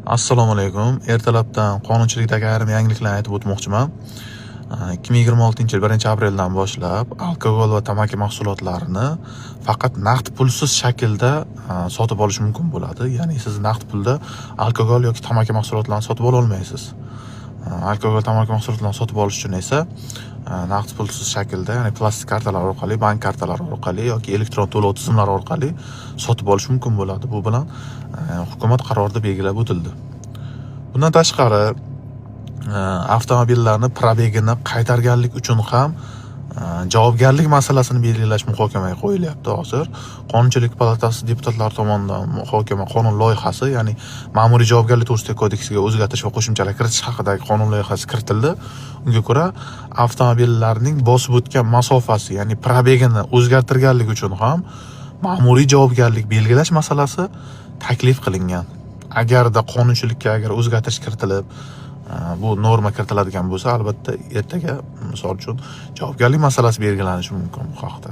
Assalomu alaykum. Ertalabdan qonunchilikdagi ayrim yangiliklarni aytib o'tmoqchiman. 2026-yil 1-apreldan boshlab alkogol va tamaki mahsulotlarini faqat naqd pulsiz shaklda sotib olish mumkin bo'ladi. Ya'ni siz naqd pulda alkogol yoki tamaki mahsulotlarini sotib ola olmaysiz. Alkogol, tamaki mahsulotlarini sotib olish uchun esa naqd pulsiz shaklda, ya'ni plastik kartalar orqali, bank kartalari orqali yoki elektron to'lov tizimlari orqali sotib olish mumkin bo'ladi. Bu bilan hukumat qarorida belgilab o'tildi. Bundan tashqari, avtomobillarni пробег ini qaytarganlik uchun ham javobgarlik masalasini belgilash muhokamaga qo'yilyapti hozir. Qonunchilik palatasi deputatlari tomonidan muhokama qonun loyihasi, ya'ni Ma'muriy javobgarlik to'g'risidagi kodeksga o'zgartirish va qo'shimchalar kiritish haqidagi qonun loyihasi kiritildi. Unga ko'ra, avtomobillarning bosib o'tgan masofasi, ya'ni пробег ini o'zgartirganlik uchun ham ma'muriy javobgarlik belgilash masalasi taklif qilingan. Agarda qonunchilikka agar o'zgartirish kiritilib, bu norma kiritiladigan bo'lsa, albatta ertaga, misol uchun, javobgarlik masalasi belgilanishi mumkin bu haqda.